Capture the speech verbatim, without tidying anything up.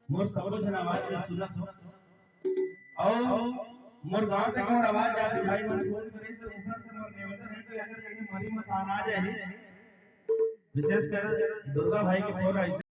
मोर सबो झन आवाज ला सुनत हो। अउ मोर गांव तक मोर आवाज जात हे, भाई मन फोन करे से ऊपर से मोर निवेदन हे कि अगर कहीं मरी मसान आ जाही, विशेषकर दुर्गा भाई के फोन आई